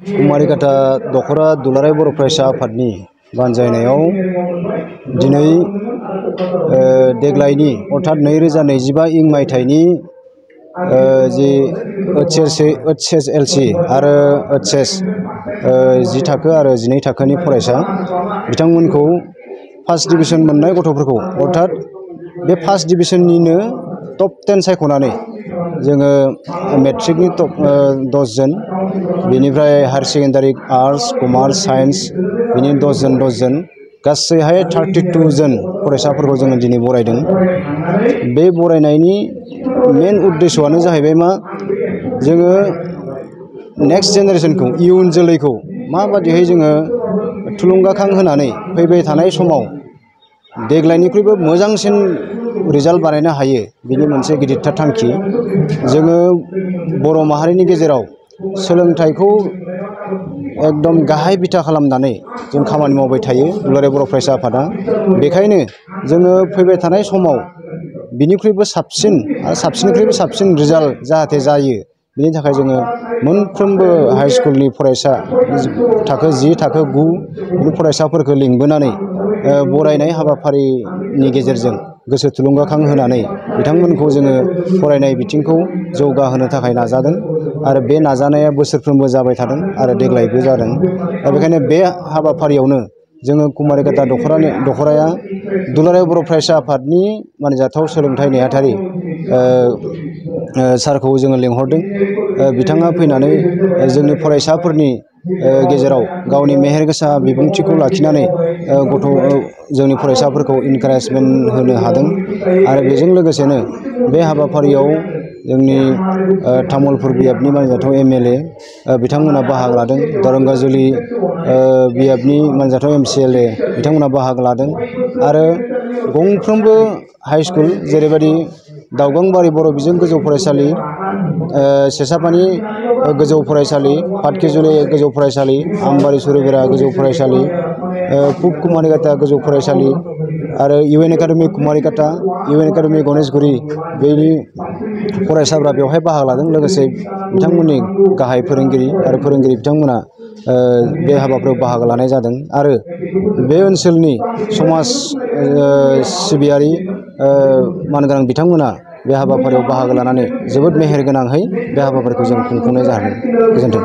कुमारिकाटा दखरा दुलाराय बर' फरायसा आफादनि बानजायनायाव दिनै देग्लायनि अर्थात 2025 इं मायथाइनि जि HSLC आरो HS 10 थाखो आरो 12 थाखोनि फरायसा बिथांमोनखौ फार्स्ट डिभिजन मोननाय गथ'फोरखौ अर्थात बे फार्स्ट डिभिजननिनो टप 10 सायख'नानै जोङो मेट्रिकनि टप 10 जन बेनिफ्राय higher secondary arts commerce science बिनि 10 जन गासैहाय 32 जन फरायसाफोरखौ जोङो दिनै बरायदों। बे बरायनायनि मेन उद्देश्यआनो जाहैबाय मा जोङो नेक्स्ट जेनेरेशनखौ इयुन जोलैखौ माबादिहाय जोङो थुलुंगाखां होनानै फैबाय थानाय समाव देग्लायनिख्रुइबो मोजांसिन रिजाल्ट बानायनो हायो बिनि मोनसे गिदिरथार थांखि। जोङो बर' माहारिनि गेजेराव सोलोंथाइखौ एकदम गाहाय बिथा खालामनानै जों खामानि मावबाय थायो दुलाराय बर' फरायसा आफादा। बेखायनो जोङो फैबाय थानाय समाव बिनिख्रुइबो साबसिन आरो साबसिननिख्रुइबो साबसिन रिजाल्ट जाहाथे जायो बिनि थाखाय जोङो मोनफ्रोमबो हाई स्कुलनि फरायसा थाखो 10 थाखो 9 नि फरायसाफोरखौ लिंबोनानै बरायनाय हाबाफारिनि गेजेरजों गोसो थुलुंगाखां होनानै बिथांमोनखौ जोङो फरायनाय बिथिंखौ जौगाहोनो थाखाय नाजादों आरो बे नाजानाया बोसोरफ्रोमबो जाबाय थादों आरो देग्लायबो जादों। दा बेखायनो बे हाबाफारियावनो जोङो कुमारिकाटा दखराया दुलाराय बर' फरायसा आफादनि मानिजाथाव सोलोंथाइ नेहाथारि सारखौ जोङो लिंहरदों। बिथाङा फैनानै जोंनि फरायसाफोरनि गेजेराव गावनि मेहेरगोसा बिबुंथिखौ लाखिनानै जोंनि फरायसाफोरखौ इनकारेजमेन्ट होनो हादों आरो बेजों लोगोसेनो बे हाबाफारियाव जोंनि तामुलपुर बियाबनि मानिजाथाव MLA बिथांमोना बाहागो लादों। दरंगाजुलि बियाबनि मानिजाथाव MCLA बिथांमोना बाहागो लादों आरो गंफ्रोमबो हाई स्कुल जेरैबायदि दाउगांबारि बर' बिजों गोजौ फरायसालि, सेसापानि गोजौ फरायसालि, पाटकेजुलि गोजौ फरायसालि, आमबारि सुरुबेरा गोजौ फरायसालि, पुब कुमारिकाटा गोजौ फरायसालि आरो UN academy Kumarikata, UN academy Ganeshguri बेनि फरायसाफ्रा बेवहाय बाहागो लादों। लोगोसे बिथांमोननि गाहाय फोरोंगिरि आरो फोरोंगिरि बिथांमोना बे हाबाफारियाव बाहागो लानाय जादों आरो बे ओनसोलनि समाज सिबियारि मानगोनां बिथांमोना बे हाबाफारियाव बाहागो लानानै जोबोद मेहेरगोनांहै बे हाबाफारिखौ जों खुंफुंनाय जादों। गोजोन्थों।